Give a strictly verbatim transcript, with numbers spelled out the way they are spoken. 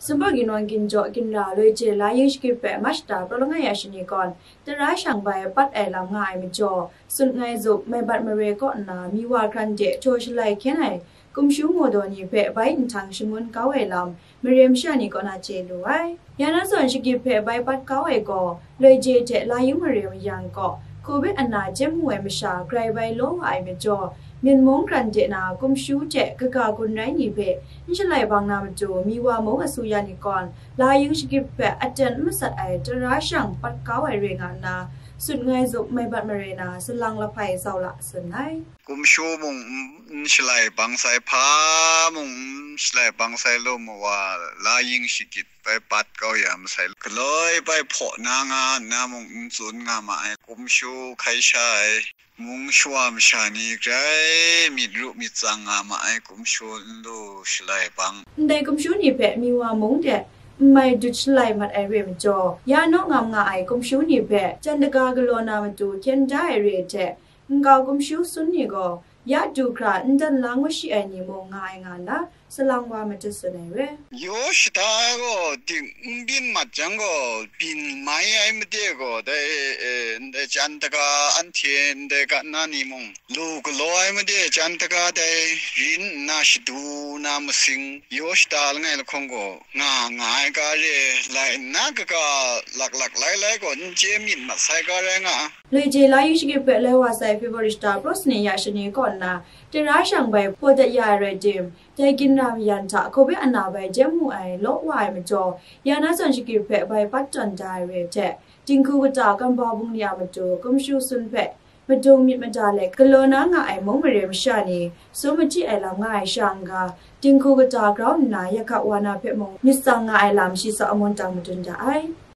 Sumpu ginwang ginjaw ginra loi je la yin shagit hpe March da prawt langai ya shani gawn, tara shang bai pat ai lam nga ai majaw, sut ngai zup mai bat mare kaw nna mi wa hkran de htaw shalai hkyen ai kumshu maw daw ni hpe bai nhtang shangun kau ai lam, mare masha ni kaw na chye lu ai. Ya na zawn shagit hpe bai pat kau ai gaw, loi je hte la yin mare mayang kaw, covid ana jem mu ai masha grai bai law wa ai majaw, Myen mung hkran de na kumshu hte kaga gun rai ni hpe n shalai bang na matu, mi wa mung asuya ni gawn, la yin shagit hpe aten n masat ai tara shang pat kau ai re nga nna, sut ngai zup mai bat mare na, salang lahpai sau la tsun ai. Kumshu mung n shalai bang sai, hpa mung n shalai bang sai, lum wa la yin shagit bai pat kau ya masai, galoi bai hpaw na nga nna mung n tsun nga ma ai, kumshu hkai sha ai, mung shawa masha ni grai myit ru myit tsang nga ma ai, kumshu n lu shalai bang. Ndai kumshu ni hpe mi wa mung de n mai dut shalai mat ai re majaw, ya naw ngam nga ai kumshu ni hpe jan daga galaw na matu hkyen da ai re hte, nkau kumshu sun ni gaw, ya du hkra n dan la ngut shi ai ni mung nga ai nga nna, salang wa matut tsun ai re. Yaw shada gaw ding n byin mat jang gaw, byin mai ai made gaw, dai, e, ndai jan daga anhte ndai ga na ni mung, lu galaw ai made jan daga dai rin nna shadu na masing, yaw shada langai lahkawng gaw, nga nga ai ga re, lai nna kaga laklak lai lai gaw n chye myit mat sai ga rai nga. Loi je la yin shagit hpe lai wa sai February shata prawt sani ya shani kaw nna, tara shang bai hpaw dat ya ai rai tim, dai ginra mayan hta covid ana bai jem mu ai law wa ai majaw, ya na zawn shagit hpe bai pat tawn da ai re hte, dinghku kata kambau bungli a matu kumshu sun hpe madung myit mada let galaw na nga ai mung mare masha ni, sum machyi ai lam nga ai sha n-ga, dinghku kata grau nna yaga wa na hpe mung myit tsang nga ai lam shi tsawk amun tang madun da ai.